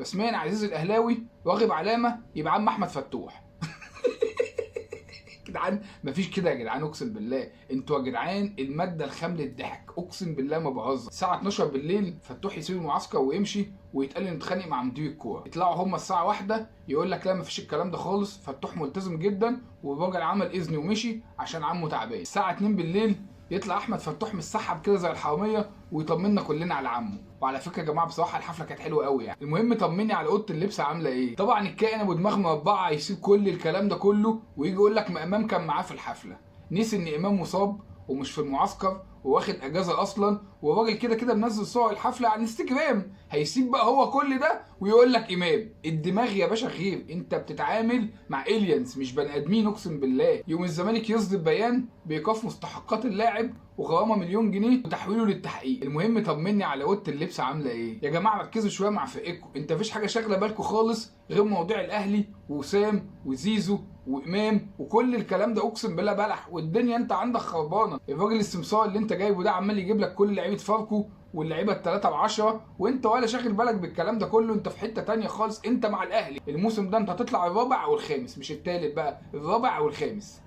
رسميا عزيز الاهلاوي راغب علامة يبقى عم احمد فتوح. جدعان مفيش كده يا جدعان، اقسم بالله انتوا يا جدعان المادة الخام للضحك، اقسم بالله ما بهزر. الساعة 12 بالليل فتوح يسيب المعسكر ويمشي ويتقال انه اتخانق مع مدير الكورة، يطلعوا هم الساعة 1 يقول لك لا مفيش الكلام ده خالص، فتوح ملتزم جدا والراجل عمل اذن ومشي عشان عمه تعبان. الساعة 2 بالليل يطلع احمد فتوح متسحب كده زي الحرامية ويطمنا كلنا على عمه. وعلى فكرة يا جماعة بصراحة الحفلة كانت حلوة قوي يعني. المهم طمني على اوضة اللبس عامله ايه. طبعا الكائن ابو دماغ مربعه يسيب كل الكلام ده كله ويجي يقول لك ما امام كان معاه في الحفلة. نسي ان امام مصاب ومش في المعسكر وواخد اجازه اصلا، والراجل كده كده منزل صور الحفلة على الانستجرام. هيسيب بقى هو كل ده ويقول لك امام؟ الدماغ يا باشا غير، انت بتتعامل مع aliens مش بني ادمين اقسم بالله. يوم الزمالك يصدر بيان بايقاف مستحقات اللاعب وغرامه مليون جنيه وتحويله للتحقيق. المهم طمني على اوضة اللبس عامله ايه. يا جماعة ركزوا شوية مع فرقتكم، انت مفيش حاجة شاغله بالكم خالص غير مواضيع الاهلي ووسام وزيزو وامام وكل الكلام ده، اقسم بالله بلح والدنيا انت عندك خربانة. الراجل السمسار اللي انت جايبه ده عمال يجيب لك كل لعيبة فاركو واللعيبة الثلاثة ب10، وانت ولا شاغل بالك بالكلام ده كله، انت في حتة تانية خالص. انت مع الاهلي الموسم ده انت هتطلع الرابع او الخامس، مش الثالث بقى، الرابع او الخامس.